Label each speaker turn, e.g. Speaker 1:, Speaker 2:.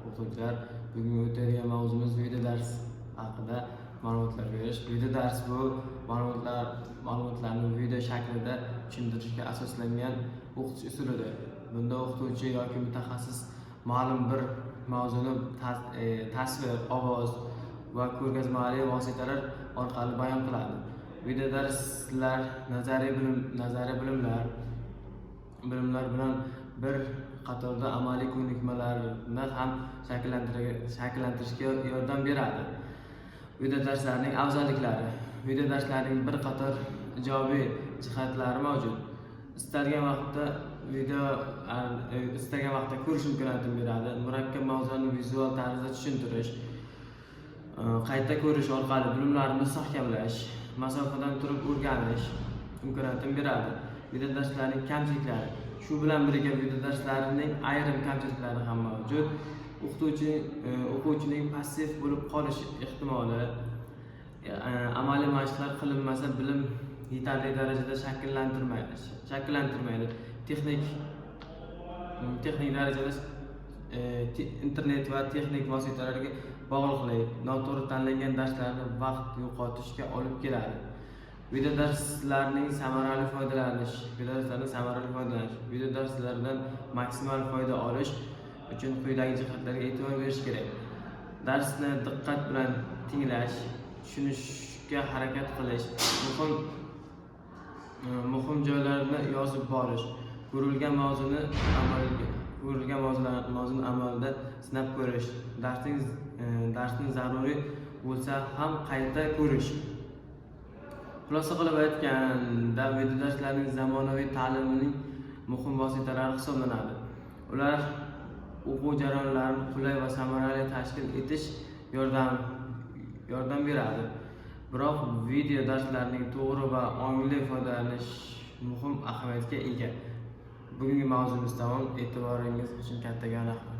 Speaker 1: O'qituvchilar, bugungi o'tadigan mavzumiz video dars haqida ma'lumotlar berish. Video dars bu ma'lumotlarni video shaklida tushuntirishga asoslangan o'qitish usulidir. Bunda o'qituvchi yoki mutaxassis ma'lum bir mavzuni tasvir, ovoz va ko'rgazmali vositalar orqali bayon qiladi. Video darslar nazariy bilimlar bilan bir qatorda amaliy ko'nikmalarni ham shakllantirishga yordam beradi. Video darslarning afzalliklari. Video darslarning bir qator ijobiy jihatlari mavjud. Istalgan vaqtda ko'rish imkoniyatini beradi. Murakkab mavzularni vizual tarzda tushuntirish, qayta ko'rish orqali bilimlarni mustahkamlash, masofadan turib o'rganish imkoniyatini beradi. Video darslarning kamchiliklari. Shu bilan birga video darslarining ayrim kamchiliklari ham mavjud. O'quvchining passiv bo'lib qolish ehtimoli, amaliy mashqlar qilinmasa, bilim yetarli darajada shakllantirmaydi. Texnik darajada internet va texnik vositalarga bog'liqlik, noto'g'ri tanlangan darslarni vaqt yo'qotishga olib keladi. Video darslarning samarali foydalanish, video darslardan samarali foydalanish, video darslardan maksimal foyda olish uchun quyidagi jihatlarga e'tibor berish kerak. Darsni diqqat bilan tinglash, tushunishga harakat qilish, muhim joylarini yozib borish, ko'rilgan mavzuni amalda sinab ko'rish, darsni zaruriy bo'lsa ham qayta ko'rish. Xulosa qilib aytganda, video darslarning zamonaviy ta'limining muhim vositalari hisoblanadi. Ular o'quv jarayonlarini qulay va samarali tashkil etish yordam beradi. Biroq video darslarning to'g'ri va ongli foydalanish muhim ahamiyatga ega. Bugungi mavzumiz tamom. E'tiboringiz uchun kattakon rahmat.